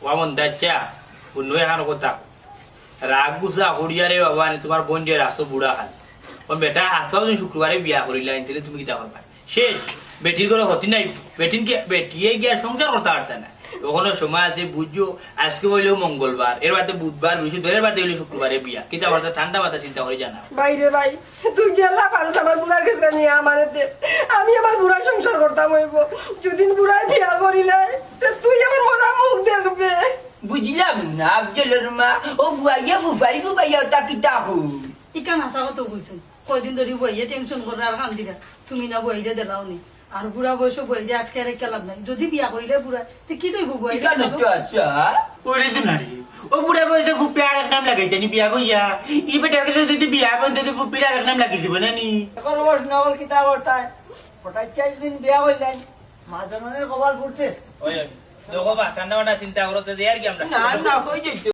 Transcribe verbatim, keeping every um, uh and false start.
বামন দাচ্চা, ও নয় হানো কথা। রাগ গুসা করিয়া রে বাবা, নি তুমার বইনরে রাখছো বুড়া খান। ও বেটা, হাছাউ যদি শুক্রবারে বিয়া করিলাইন, তাইলে তুমি কিতা করবায়? শেষ। বেটির ঘরো হতি নাই। বেটিন কি, বেটিয়ে গিয়া সংসার করতা পারতা না। অখনো সময় আছে, বুঝছো, আইজকে অইলেও মঙ্গলবার, এর বাদে বুধবার, বৃহস্পতিবার, এর বাদে অইলে শুক্রবারে বিয়া। কিতা করতা, ঠান্ডা মাথায় চিন্তা করি জানা। ভাইরে ভাই, তুই যেলা পারস আমার বুড়ার গেছে নিয়া আমারে দে। আমি আমার বুড়ার সংসার করতাম অইবো। যুদিন বুড়ায় বিয়া করিলায়, তে তুই আমার মরা মুখ দেখবে। বুঝলাম না, আফজলর মা, ও বুয়াইয়ে ফুফাই ফুফাইয়া ওটা কিতা হু? ইখান হাছা কথা কইছইন। কয়দিন ধরি বুয়াইয়ে tension কররা আর কান্দিরা। তুমি না বুয়াইরে দিলাও নি। আর বুড়া বয়সো বুয়াইরে আটকাই রাখিয়া লাভ নাই। যুদি বিয়া করিলে বুড়া, তে কিতা অইবো বুয়াইরে? ইখান তো আচ্ছা। ওরে তো নারী। ও বুড়া বয়সে ফুফে আরেক নাম লাগাইতা নি বিয়া বইয়া। ই বেটার গেছে যুদি বিয়া বইন তে ফুফির আরেক নাম লাগাই দিবো না নি? অখন রস নকল কিতা করতায়? ওটাই চাইদিন বিয়া করিলাইন। মা জননীর কপাল ফুটছে। ওই, ওই। দেখো বা, ঠান্ডা মাথা চিন্তা করো, তে আর কি আমরা? না, না, অই যাইতো।